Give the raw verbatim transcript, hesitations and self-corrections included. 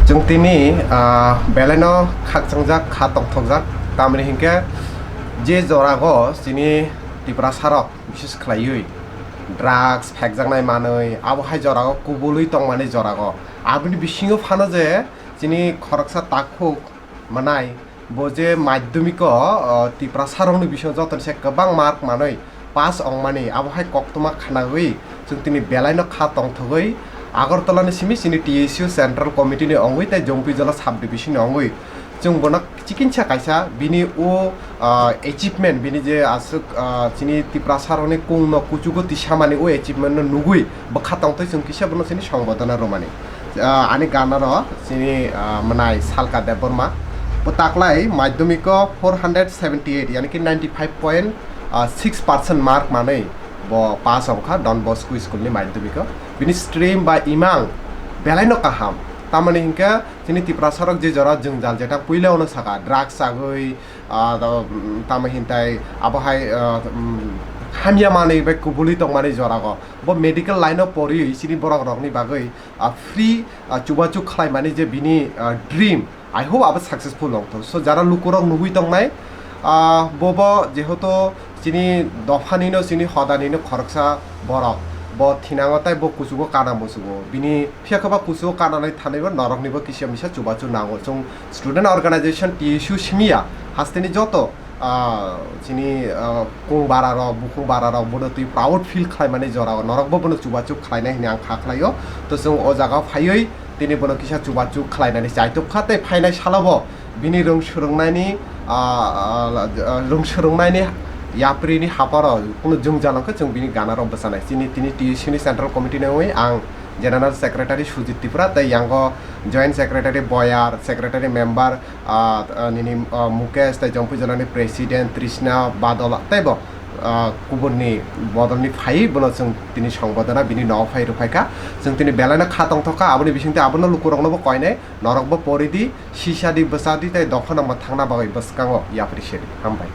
Chwng tini, ah, belaino khakchangjak, kha tongthokjak, tamni hinkhe je jorago chini Tiprasarok bises khlaiwi drugs phekjaknai manwi, abo hai jorago kubului tongmani jorago. Aboni bisingo phano je chini khoroksa takhuk mwnai, bo je madhyamiko, o, Tiprasarokni bisingo jotoni se kwbang mark manwi pass wngmani, abo hai koktwma khnawi chwng tini belaino kha tongthogwi Agartala ni simi chini T S U Central Committee ni wngwi tei Jompuijala Sub Division ni wngwi chwng bono chikinsa kaisa bini o, ah, achievement, bini je aswk, ah, chini Tiprasarokni kungno kuchugo tisamani o achievement no nugwi bwkha tongtwi chwng kisa bono chini songbodono rwmani. Ah, ani ganaro chini, ah, mwnai Salka Debbarma. Bo taklai madhyamiko four hundred seventy eight, yani ki ninety five point six percent mark manwi bo pass wngkha Don Bosco School ni madhyamiko. Bini stream ba imang belaino kaham. Tamani hinkhe chini Tiprasarok je jora jwngjal, jeta puila ono saka, drugs chagwi, ah, do, mm, tamo hintai abo hai, ah, mm, hamya manwi bai kubului tongmani jorago. Bo medical line o poriwi chini borok rokni bagwi, ah, free, ah, chubachu khlaimani je bini, ah, dream, I hope abo successful wngthok. So, jara lukurok nugwi tongnai, ah, bobo jehetu chini dophanino, chini hodanino khoroksa borok, bo thinango tei bo kuchugo kana muchugo. Bini phiya khe ba kuchugo kananai thanaibo noroknibo kisa misa chubachu nango. Chwng student organization T S U simiya hasteni joto, ah, chini, ah, kung bara rok, bukhung bara rok, bono twi proud feel khlaimani jorao norokbo bono chubachu khlainai hwnwi ang kha khlaio. To chwng o jaga phaiwi tini bono kisa chubachu khlainani chaitok kha, tei phainai salobo bini rwng swrwngnaini, ah, ah, rwng swrwngnaini yapri ni haparo kunu jwngjal wngkha, chwng bini ganarok bwchanai. Chini tini T S U ni Central Committee ni wngwi ang General Secretary Sujit Tripura, tei yango Joint Secretary Boyar, Secretary Member, ah, ah, nini, ah, Mukesh, tei Jompuijala ni President Trishna Badal, tei bo, ah, kubun ni bodol ni phaiwi bono chwng tini songbodono bini nogo phai rwphai kha. Chwng tini belaino kha tongthok kha, aboni bisingtwi abono lukurokno bo koinai, norok bo pori di, sisa di, bwsa di, tei dophano mwthangna bagwi bwskango yapri se di. Hambai.